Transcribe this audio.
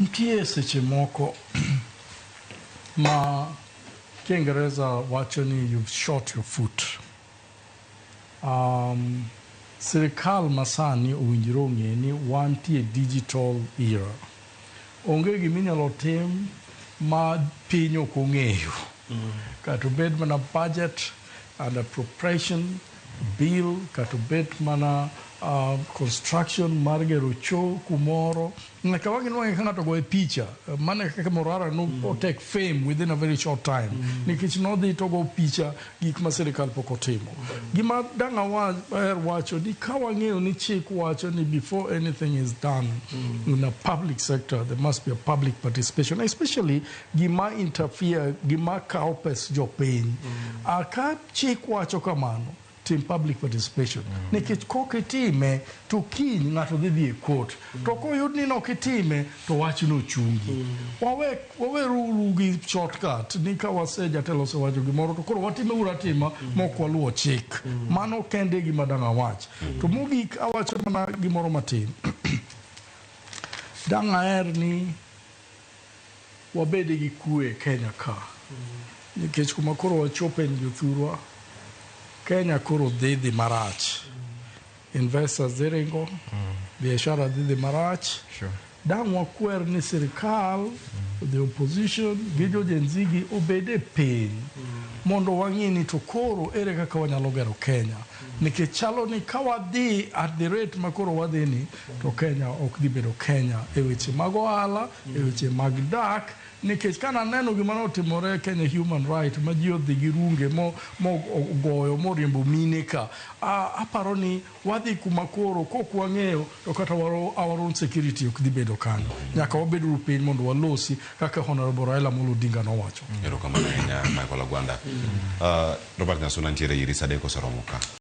Nitie seche moko ma Kiingereza wacho ni you've shot your foot. Sirikal masani owinjore ong'e ni wantie digital era. Onge gima inyalo tim ma piny ok ong'eyo. Kata obed mana budget and appropriation bill, kata obed mana construction mar gero cho kumoro. Nyaka wang'e ni wang'e ka ng'ato ogoye picha. Mano e kaka Morara no take fame within a very short time. Nikech nodhi to ogo picha gik ma sirikal pok otimo. Gima dang' aher wacho ni ka wang'eyo ni chik wacho ni before anything is done in a public sector there must be a public participation especially gima interfere gima kawo pes jopiny. Ka chik wacho kamano tim public participation nikech kok itime to kiny ng'ato dhi dhi e court to koyud ni nok itime to wachno chungi. Wawe waweruru gi shortcut ni ka wase jatelo osewacho gimoro to koro watime uru atima mok waluwo chik. Mano kende e gima dang' awach. To mogik awacho mana gimoro matin. Dang' aher ni wabede gi kwe e Kenya ka. Nikech kuma koro wachope ni jothurwa, Kenya koro dhi dhi marach. Investors dhi ringo, biashara dhi dhi marach. Dang' wakwer ni sirikal, the opposition gi jo Gen Z gi obed e piny mondo wang'i ni to koro ere kaka wanyalo gero Kenya. Nikech chalo ni ka wadhi at the rate ma koro wadhi ni to Kenya ok dhi bedo Kenya e weche mag ohala, e weche mag dak, nikech ka naneno gima notimore Kenya Human Right ma ji odhi gi runge mo mogoyo moriembo mine ka, aparo ni wadhi kuma koro kok wang'eyo to kata our own security ok dhi bedo kanyo. Nyaka wabed uru piny mondo walosi kaka Honorable Raila Amolo Odinga nowacho. Erokamano ahinya Michael Agwanda. Robert Nyasuna nitiere iri sa adek oseromo ka.